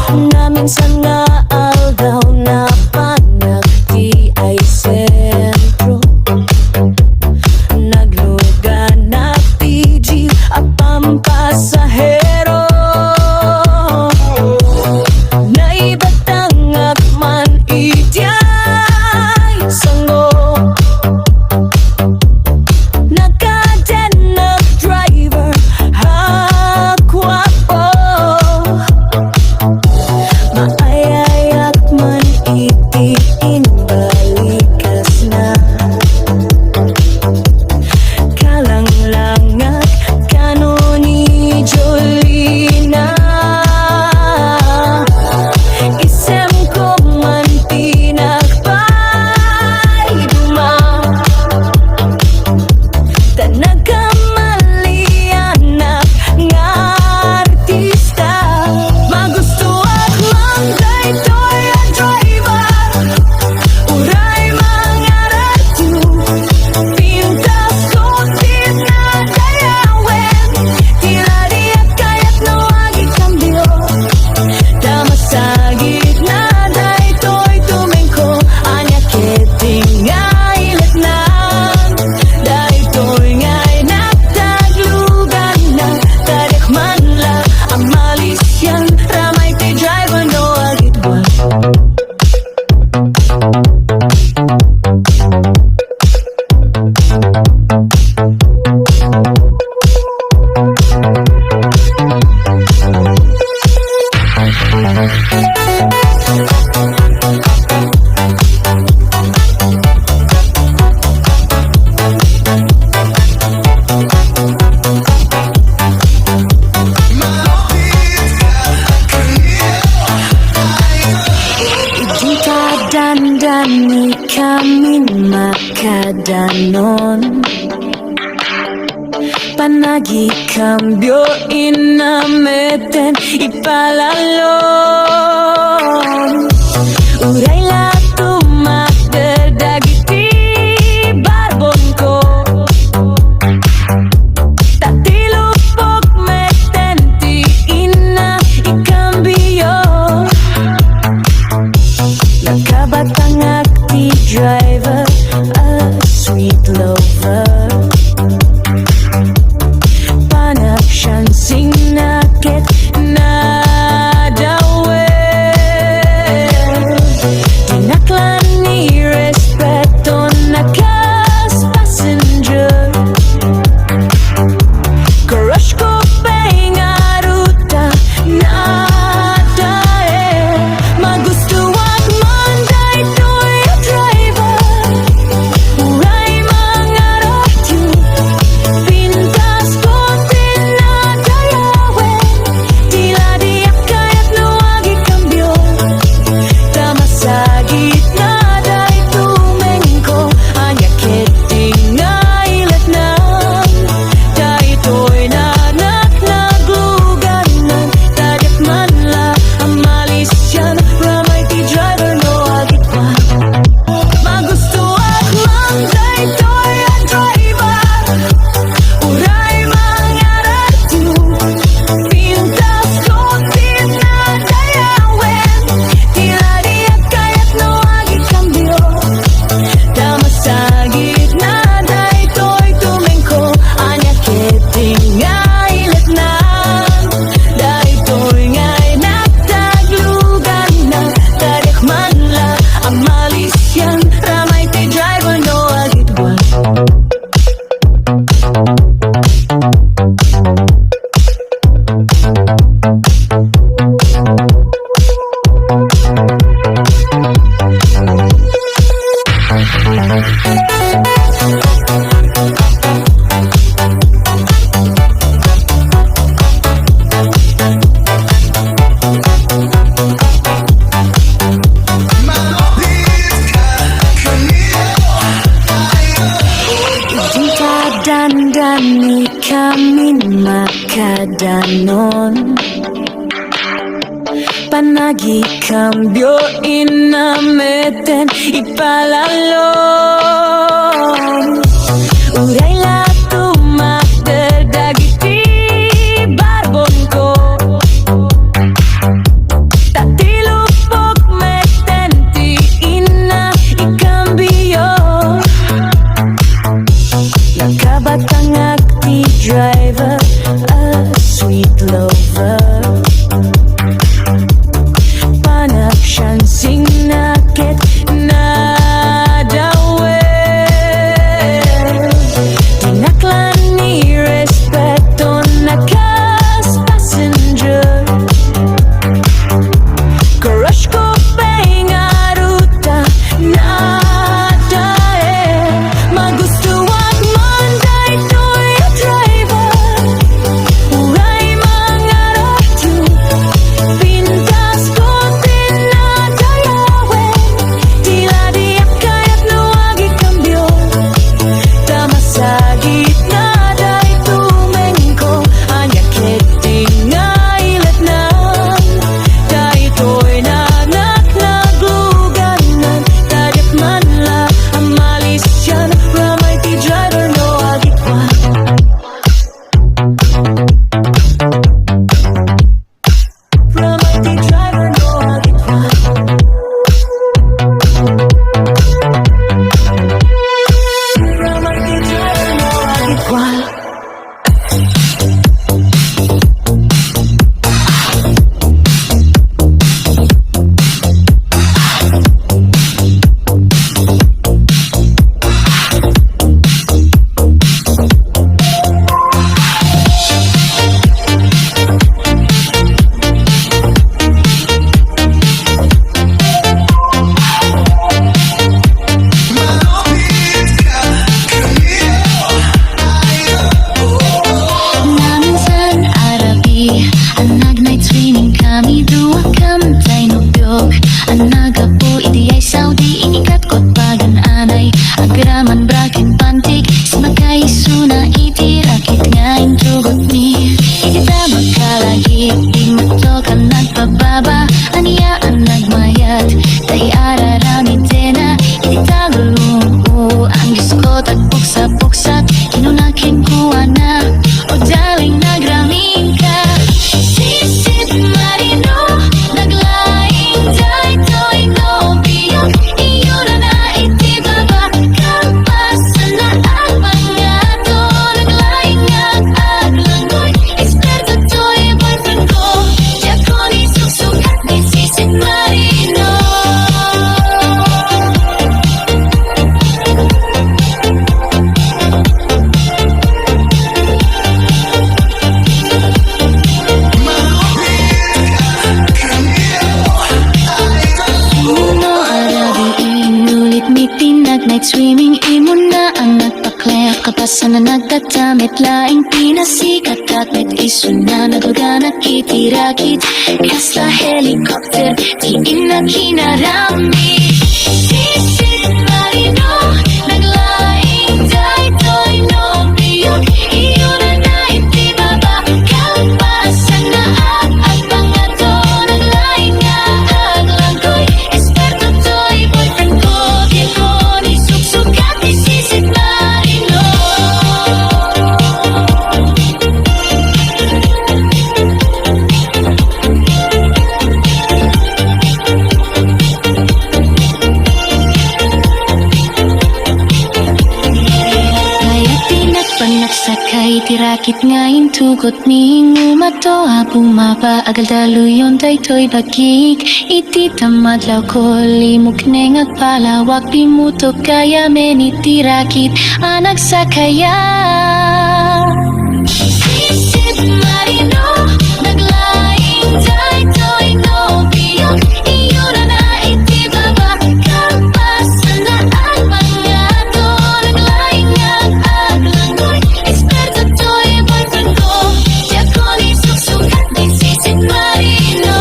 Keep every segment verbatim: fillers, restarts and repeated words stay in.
Naminsan nga aldaw, napanag ti ay sentro. Nagluganak ti jeep a pampasahero. Naibatangak man idiay sango. Nakadennak driver a guapo. Maayayak man iti imbalikasna. Kalanglangak kano ni Jolina. Isemko man ti nagpaiduma. Ta nagkamalianak nga artista. Magustuak man daytoy a driver. Uray mangaradyo, pintasko ti nadayawen. Tila diak kayat no agikambio. Ta masagitna daytoy tumengko, ania ketdi nga iletnan. Daytoy nga inakdagluganna, ta diak man la amalisian, ramay ti driver no agitwan. Idi kadandan ni kamin makadanon. Panagikambio inna metten ipalalo. Uray la tumakder dagiti barbonko. Ta ti lupok metten ti inna ikambio. Nakabatangak ti driver, a sweet lover. Panagsiansingna ket nadawen. Danon. Panagikambio, inna metten ipalalo. Uray la tumakder dagiti barbonko. Ta ti lupok metten ti inna ikambio. Nakabatangak ti driver, a sweet lover. Panagsiansingna ket nadawet. Dinaklan ni respeto na kas passenger. Crush ko pay ngarud ta nadael. Magustuak man daytoy a driver. Uray mangarabyo, pintasko ti nadayawen. Tila diak kayat no agikambio. Ta masagitna daytoy tumengko, ania ketdi nga iletnan daytoy nanak nagluganan. Ta diak man la amalisian, ramay ti driver no agikua. Ramay ti driver no agikua. Ramay ti driver no agikua. Naminsan a rabii, a nag-night swimming kami dua, kamtay nobiok a naggapu idiay Saudi. Ikat ko pagan-anay, agraman bra ken pantik, simmakay isuna iti rakit nga intugotmi. Iti ta makalagip, dimmatok a nagpababa, ania a nagmayat, tay araramidena iti tagulong. O, ang Diyos ko, tagpuksa-puksa, kinuna kenkuana, "O darling, nagraminka." Sisit Marino, naglaing daytoy nobiok, iyurana iti baba, kalpasanna a pangato, naglaing nga aglanggoy, esperto toy boyfriend ko, diakon isuksukat ni Sisit Marino. Imuna a rabii, inulit mi ti nag-night swimming, imuna a nagpaklep, kalpasan a nagtatam met laeng pinasikat, ket isuna natulganak iti rakit, kasta helicopter ti innak kinarami. Sisit Marino, naglaing daytoy nobiok, iyurana iti baba, kalpasanna a agpangato, naglaing nga aglanggoy, esperto toy boyfriend ko, diakon isuksukat ni Sisit Marino. Kayat ti nagpanagsakay ti rakit nga intugotmi, ngumato a bumaba, agaldaluyon daytoy bagik. Iti tammadlawko, limukneng agpalawak, bimmutok gayamen iti rakit a nagsakaya. Sisit Marino, naglaing daytoy nobiok, iyurana iti baba, kalpasanna a pangato, naglaing nga aglanggoy, esperto toy boyfriend ko, diakon isuksukat ni Sisit Marino.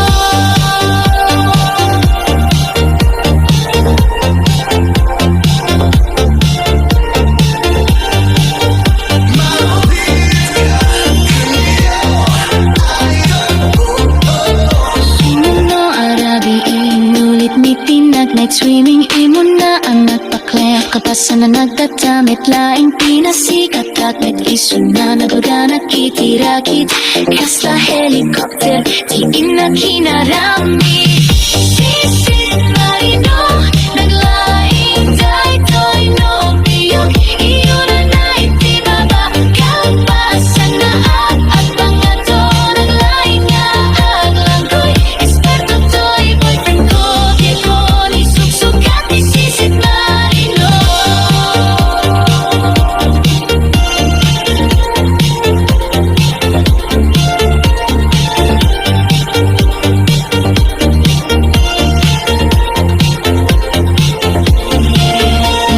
Night swimming, imuna a nagpakleng, kapasan a nagdadamit, laing pinasikatak met isuna, nadudanak iti rakit, kasla helicopter, ti innak kinarami. Sisit marino, naglaing daytoy no biyok, iyuna na iti baba, kalpasan na at, at pangato, naglaing nga aglangkoy, Eksperto toy boyfriend ko, diay ko ni suksukat ni sisit marino.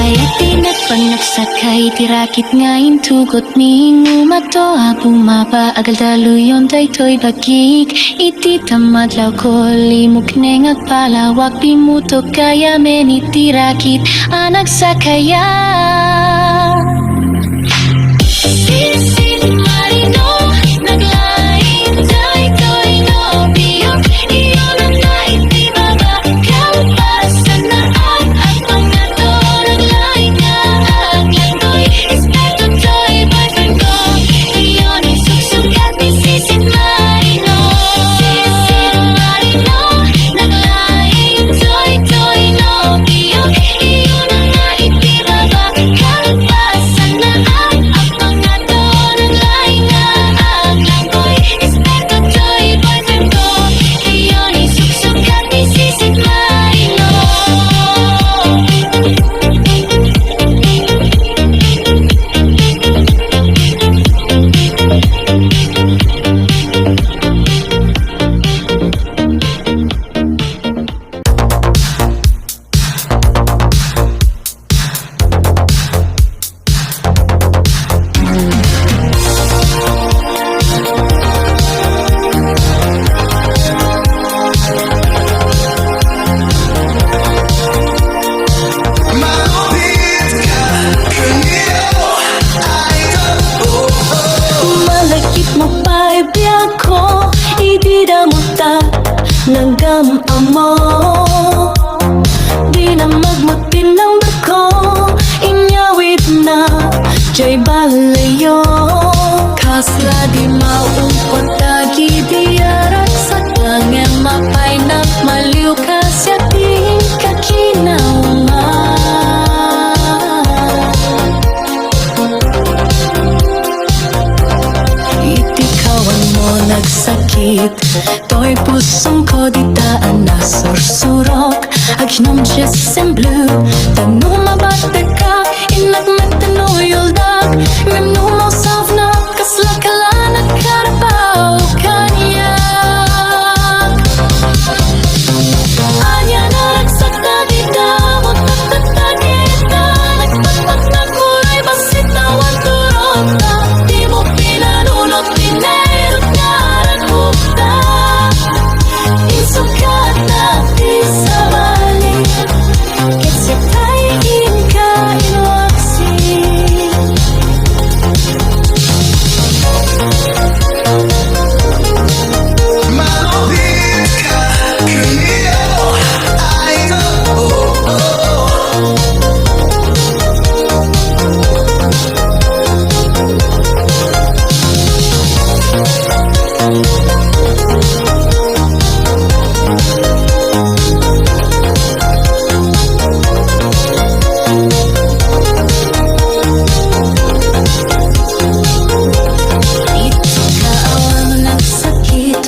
Kayat ti nagpanagsakay ti rakit nga intugot mi, ngumato a bumaba, agaldaluyon daytoy bagik. Iti tammadlawko, limukneng agpalawak, pimutok gayamen iti rakit a nagsakaya. Sisit marino, naglaing daytoy no biyok, iyuna na iti baba, kalpasan na at, at pangato, naglaing nga aglangkoy, Toy boyfriend ko, iyon ang suksukat ni sisit marino. Sisit marino, naglaing toy-toy no biyok, iyuna na iti baba, kalpasan na at, at pangato, naglaing nga aglangkoy, eksperto toy boyfriend ko, iyon ang suksukat ni sisit marino. Malupit ka, kaniyo, idol. Malagip mo pa'y biag ko, idi damuta, nanggam-ammo. Dinamag mo tinamber ko, inyawid na, jay balayo. Kasla di maungpot dagidi a ragsak, ngem mapay nagmaliw ka siak ti inkakinawan. Iti kawan mo nagsakit, toy pusongko dita a nasursurok. Aginom ti S M Blue, ta no mabatekak, innak met no yuldak, ngem no mausarnak, kasla kalanak karabaw kaniak. Ania naragsak dagita, mo taktak dagita, nagpakpaknak uray bassit awan turotda, dimo pinanunot ti nerot nga ragukda. Insukatnak ti sabali, ket siak pay inka inwaksi. Malupit ka, kaniyo, idol. Iti kaawan nagsakit,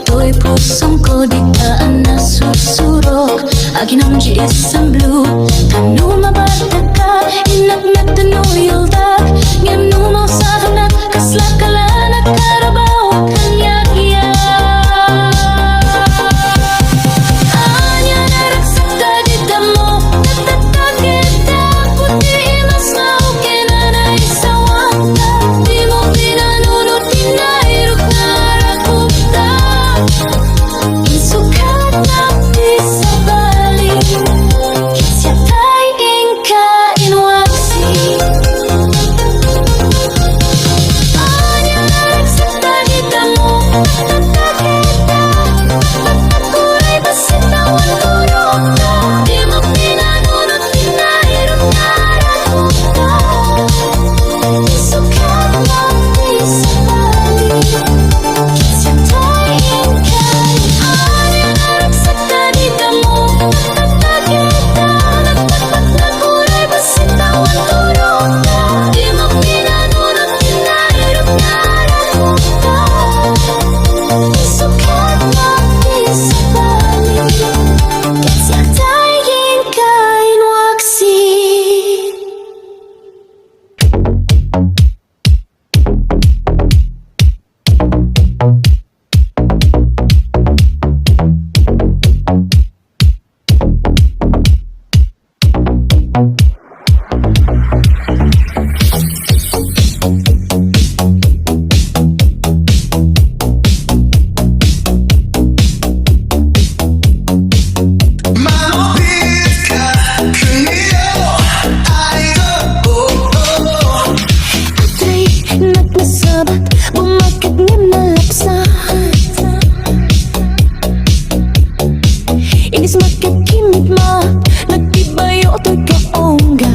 toy pusongko dita a nasursurok. Aginom ti S M Blue, ta no mabatekak, innak met no yuldak, ngem no mausarnak, kasla kalanak karabaw kaniak. Ania naragsak dagita, mo taktak dagita, puti imas nga uken a naisawangka, dimo pinanunot ti nairok nga ragukda. Insukatnak ti sabali, ket siak pay inka inwaksi. Kakimit ma, nagtibayo toy kaungga.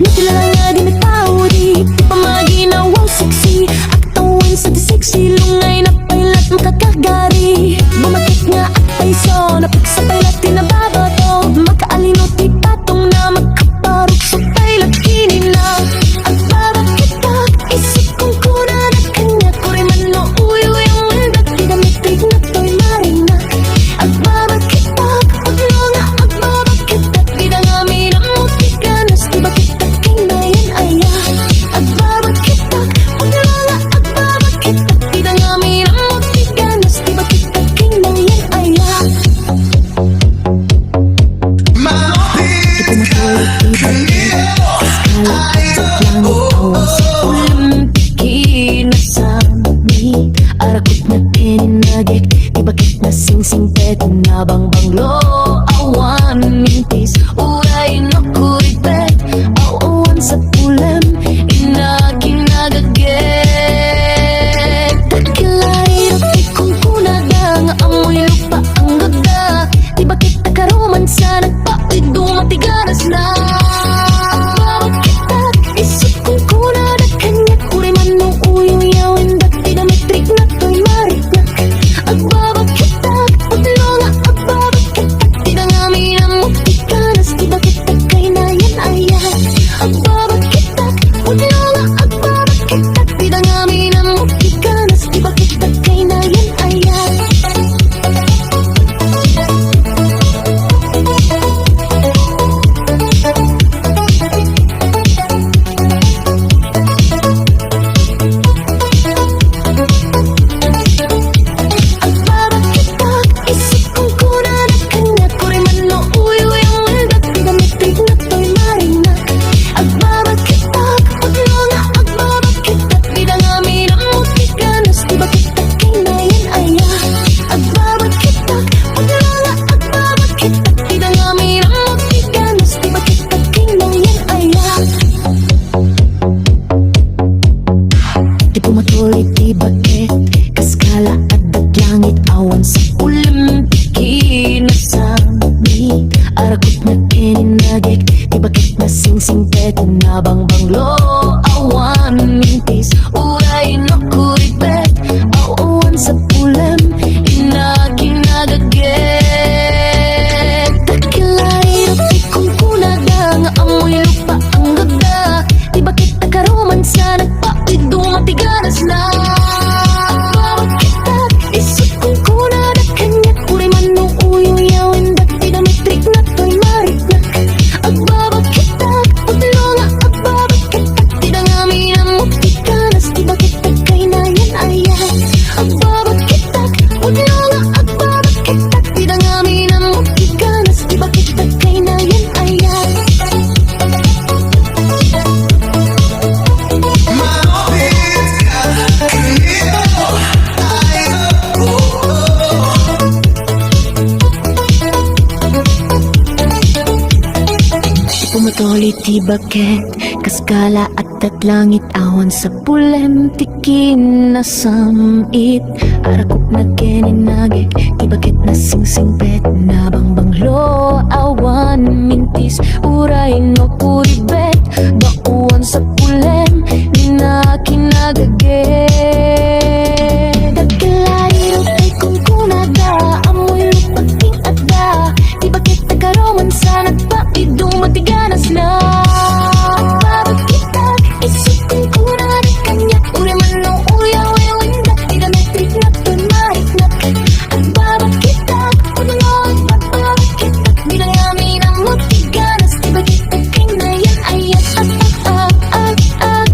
Nakilala nga di nagpaudi, ti pamaginawa sexy. Agtawan sa ti sexy, lungay na paylat makakagari. Bumakit nga agpayso, napiksa paylat ti nababato. Makaalino ti patong na magkaparok sa paylat kinina. Agbabakitak, isip kong kunada kaniak, uray man no uyuy a wendak, ti damit ti natoy marinak. Agbabakitak, pudno nga agbabakitak, dida ngamin ammo ti ganas, ti bakitak kaynayan aya. Agbabakitak, pudno nga agbabakitak, dida ngamin ammo ti ganas, ti bakitak kaynayan aya. Ipumatulog ti bagket, kaskala, agdaklanget, awan sa ulam ti kinasangit. Arakut na keninagek, ti baket nasingsingpet, nabangbanglo, awan mintis, uray no kuripet, awan sa ulam, ina kinagagek. Dakkel a rirok ti kunkunada nga ammoy lupa anggada. Ti baket a karomansa nagpaiduma ti ganasna. Agbabakitak, isip kong kunada kaniak, uray man no uyuy a wendak, ti damit ti natoy marinak. Agbabakitak, pudno nga agbabakitak, dida ngamin ammo ti ganas, ti bakitak kaynayan aya. Agbabakitak, pudno nga agbabakitak, dida ngamin ammo ti ganas, ti bakitak kaynayan aya. Agbabakitak, isip kong kunada kaniak, uray man no uyuy a wendak, ti damit ti natoy marinak. Agbabakitak, pudno nga agbabakitak, dida ngamin ammo ti ganas, ti bakitak kaynayan aya. Agbabakitak, pudno nga agbabakitak, dida ngamin ammo ti ganas, ti bakitak kaynayan aya. Ti pumatulog ti bagket, kaskala, agdaklanget, awan sa ulam ti kinasangit. Arakut na keninagek, ti baket nasingsingpet, nabangbanglo, awan mintis, uray no kuripet, awan sa ulam, ina kinagagek. Dakkel a rirok ti kunkunada nga ammoy lupa anggada. Ti baket a karomansa nagpaiduma ti ganasna. Agbabakitak, isip kong kunada kaniak, uray man no uyuy a wendak, ti damit ti natoy marinak. Agbabakitak, pudno nga agbabakitak, dida ngamin ammo ti ganas, ti bakitak kaynayan aya. Agbabakitak, pudno nga agbabakitak, dida ngamin ammo ti ganas, ti bakitak kaynayan aya. Pumatulog ti bagket, kaskala, agdaklanget, awan sa ulam ti kinasangit. Arakut na keninagek, ti baket nasingsingpet, nabangbanglo, awan mintis, uray no kuripet, awan sa ulam, ina kinagagek. Dakkel a rirok ti kunkunada, ammoy lupa ti adda. Ti baket a karomansa nagpaiduma ti ganasna. Agbabakitak, isip kong kunada kaniak, uray man no uyuy a wendak, ti damit ti natoy marinak. Agbabakitak, pudno nga agbabakitak, dida ngamin ammo ti ganas, ti bakitak kaynayan aya. Ah, ah, ah.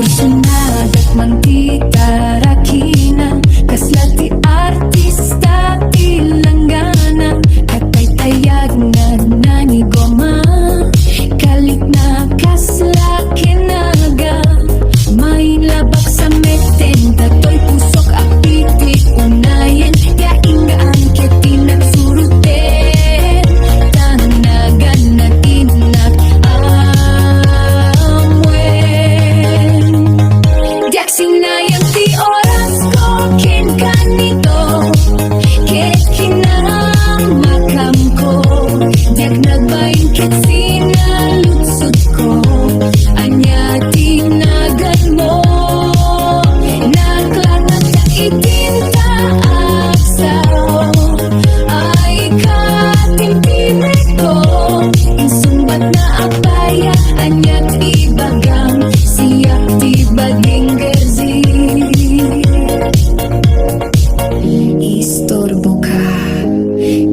Sinadat man ti tarakina, kasla ti artista ti langgana, ket taytayagna nanigoma, kalikna kasla kinaga, main la baksamet, daytoy pusok a pitik unayen, ya inggaan ket ti nagsuroten, ta naganna ti nag-amuen. Diak sinayang ti orasko kenka nito, ket kinamakamko. Diak nagbain ket sinaludsodko, ania ti naganmo? Naklangak iti taas, ay katimtimekko. Insungbatna a paya, ania ti ibagam? Siak ti baging Virgin. Istorboka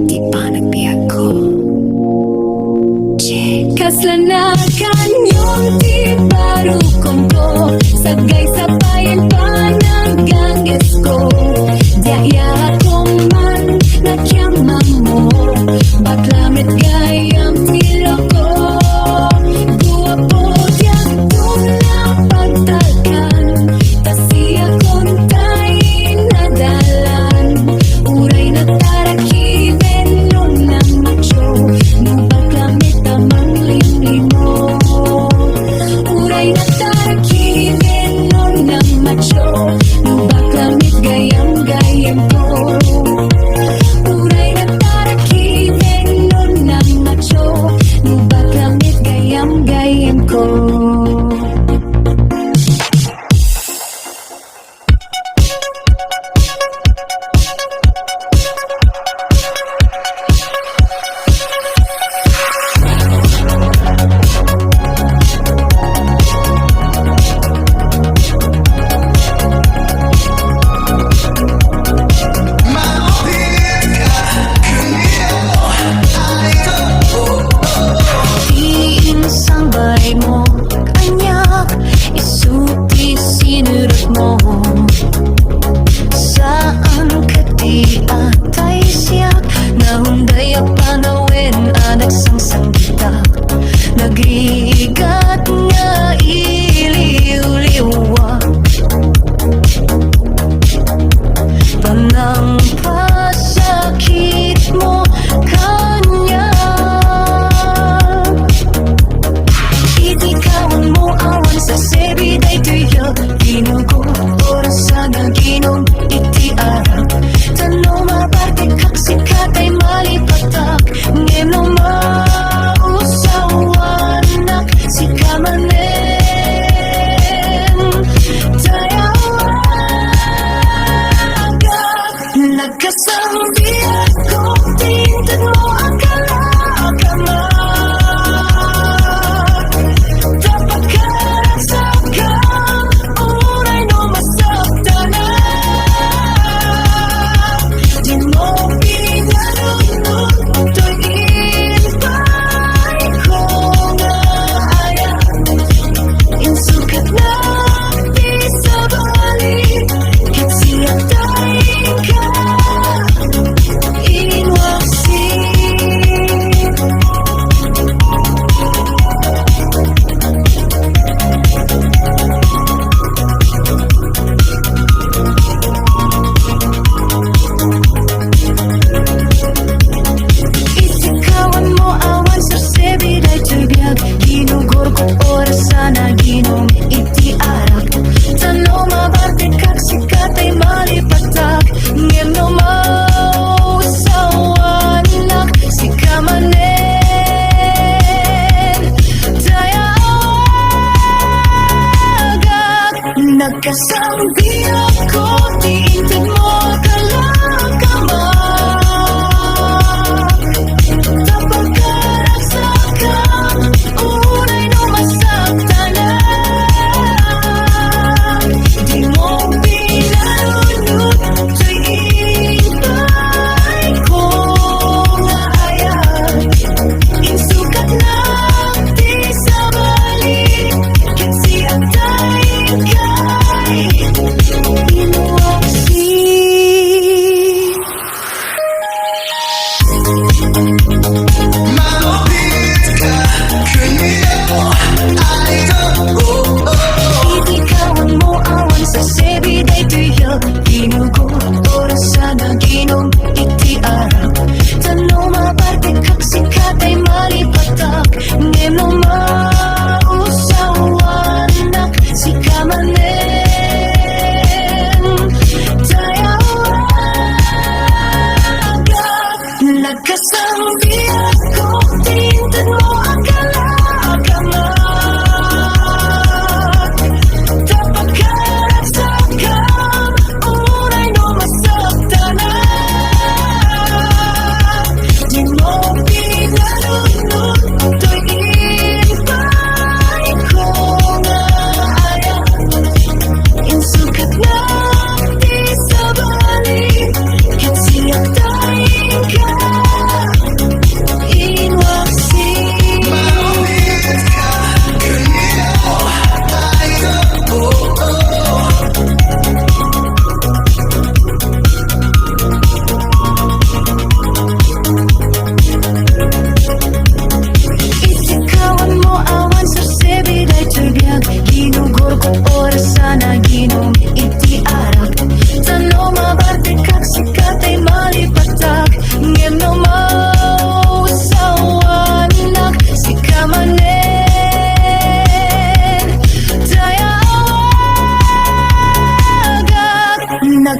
ti panagbiagko. Kasla nakanyon ti parukomko, saggay sapayan panaganggesko. Diak koman nakiammo, bakla met gayam ti loko. Guapo, diak pagtalkan, ta siakon tay nadalan. Uray natarakiben no namacho, no bakla met a manglimlimo. Uray natarakiben no namacho, no bakla met gayam-gayamko. Uray natarakiben no namacho, no bakla met gayam-gayamko. Ti insang balaymo, aniak, isu ti sinuratmo. Saan ket ti atay siak, naunday a panawen a nagsangsanggitak, nagrigat nga iliwliwak. Panangpasakitmo kaniak. Iti kawanmo awan serserbi daytoy a ginugor, orasan a ginom iti arak. Ta no mabartekak, sika tay malipatak. Ngem no mausawanak, sika manen tay awagak. Nagkasambiakko ti intedmo a kalakamak. Ta pakarasakam, uray no masaktanak. Dimo pinanunot toy impay ko nga ayat. Insukatnak ti sabali, ket siak tay kainwaksi. Iti kawanmo awan serserbi daytoy biag, ginugor ket orasan a ginom iti arak. Ta no mabartekak, sika tay malipatak. Ngem no mausawanak, sika manen tay awagak. Nagkasambiakko ti intedmo a kalakamak. Ta pakarasakam, uray no masaktanak. Dimo pinanunot toy impay ko nga ayat. Insukatnak ti sabali, ket siak tay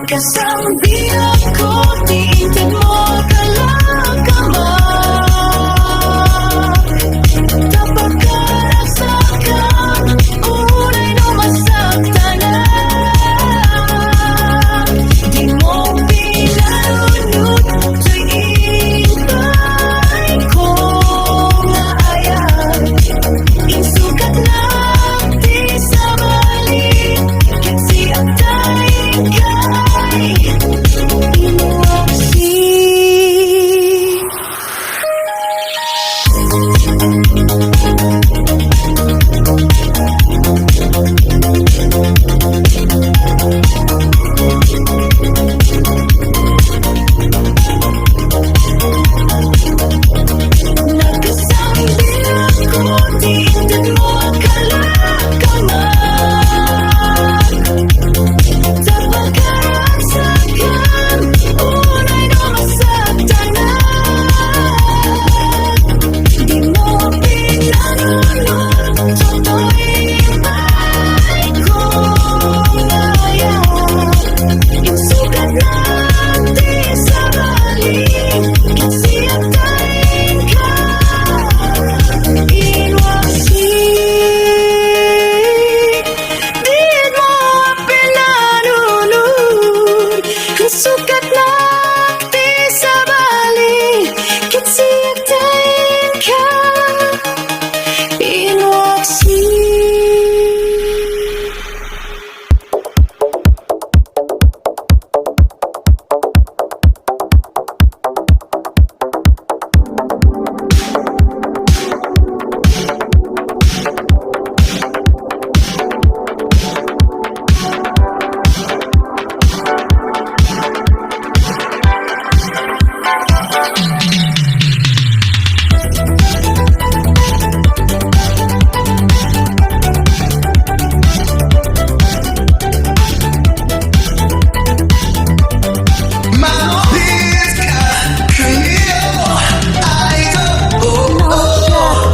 Kasandiakko ti intedmo a kalakamak. Ta pagkarasakam, unay no masaktanak. Dimo pinanunot toy imbag ko nga ayat. Insukatnak ti sabali, ket siak ta inkay, inwaksi. Nagkasandiakko ti intedmo a kalakamak. Ta pagkarasakam, unay no masaktanak. Dimo pinanunot toy imbag ko nga ayat. Insukatnak ti sabali, ket siak ta inkay, inwaksi. Dimo pinanunot, insukatnak ti sabali, ket siak ta inkay, inwaksi.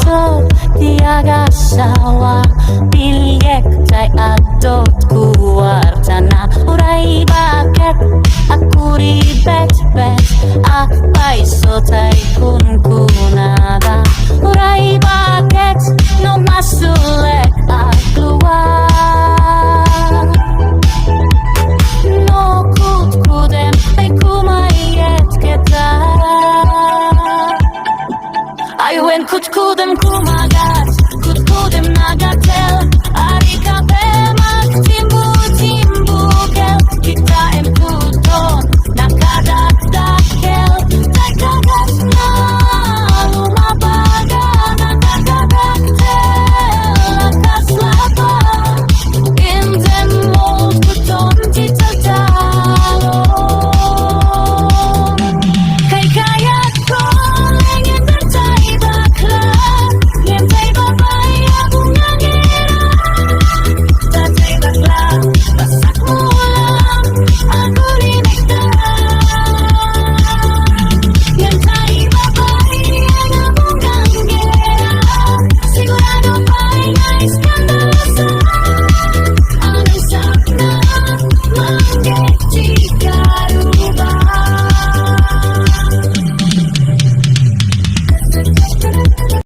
No siak ti agasawak, bilyek tay adut kuartana. Uray baket, akuribetbet, apay so tay kunkunada. Uray baket, no masu